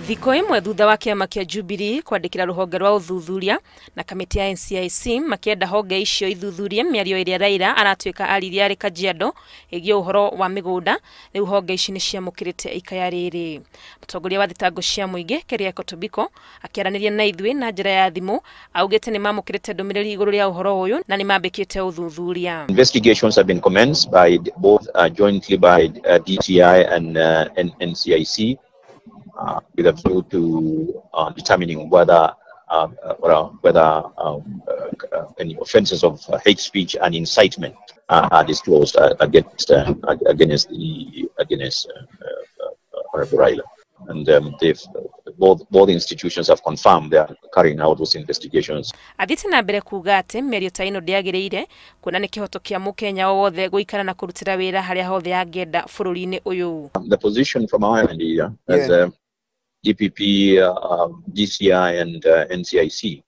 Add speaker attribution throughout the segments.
Speaker 1: Thikũ ĩmwe thutha wa kĩama kĩa Jubilee kwandĩkĩra rũhonge rwa ũthuthuria na kamĩtĩ ya NCIC makĩenda honge icio ithuthurie mĩario ĩrĩa Raila aratuĩka aririe arĩ Kajiado ĩgiĩ ũhoro wa mĩgũnda. Rĩu honge ici nĩciamũkĩrĩte ikaya rĩrĩ. Mũtongoria wa thitango cia mũingĩ Keriako Tobiko akĩaranĩria na ithuĩ na njĩra ya thimũ augĩte nĩmamũkĩrĩte ndũmĩrĩri igũrũ rĩa ũhoro ũyũ na nĩmambĩkĩte ũthuthuria.
Speaker 2: Investigations have been commenced by both jointly by DCI and NCIC. With a view to determining whether any offences of hate speech and incitement are disclosed against Honorable Raila. And they've both institutions have confirmed they are carrying out those investigations.
Speaker 1: Athiĩte na mbere kuuga atĩ mĩario ta ĩno ndĩagĩrĩire kuona nĩ kĩhoto kĩa mũkenya o wothe gũikara na kũrutĩra wĩra harĩa hothe angĩenda bũrũri-inĩ ũyũ.
Speaker 2: The position from our end here as DPP, DCI and NCIC,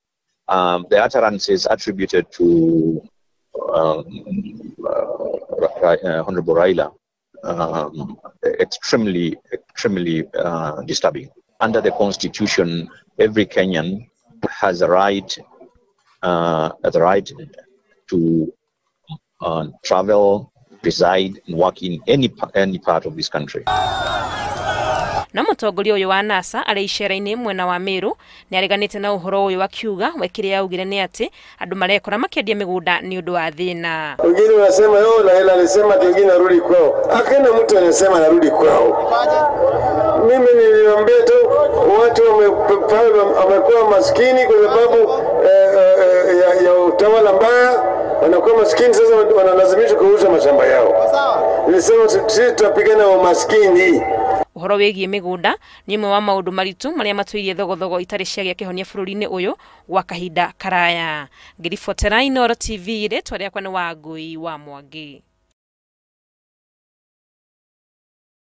Speaker 2: the utterances attributed to Honorable Raila extremely disturbing. Under the Constitution, every Kenyan has a right, to travel, reside, and work in any part of this country.
Speaker 1: No mũtongoria ũyũ wa NASA arĩ icera-inĩ mwena wa Meru nĩareganĩte na ũhoro ũyũ akiuga we kĩrĩa augire nĩ atĩ andũ marekora makĩendia mĩgũnda nĩ ũndũ wa thĩna.
Speaker 3: Wengine wanasema yo Raila alisema ati wengine arudi kwao. Hakuna mtu anasema anarudi kwao. Mimi niliwaambia tu watu wamekuwa maskini kwa sababu ya utawala mbaya, wanakuwa maskini sasa wanalazimishwa kuuza mashamba yao. Nilisema sisi tutapigana umaskini.
Speaker 1: Ũhoro wĩgiĩ mĩgũnda nĩ ũmwe wa maũndũ maritũ marĩa matũirie thogothogo itarĩ ciagĩa kĩhonia bũrũri-inĩ ũyũ gwa kahinda karaya. Ngĩribotera Inooro TV, rĩtwa rĩakwa nĩ Wangũi wa Mwangi.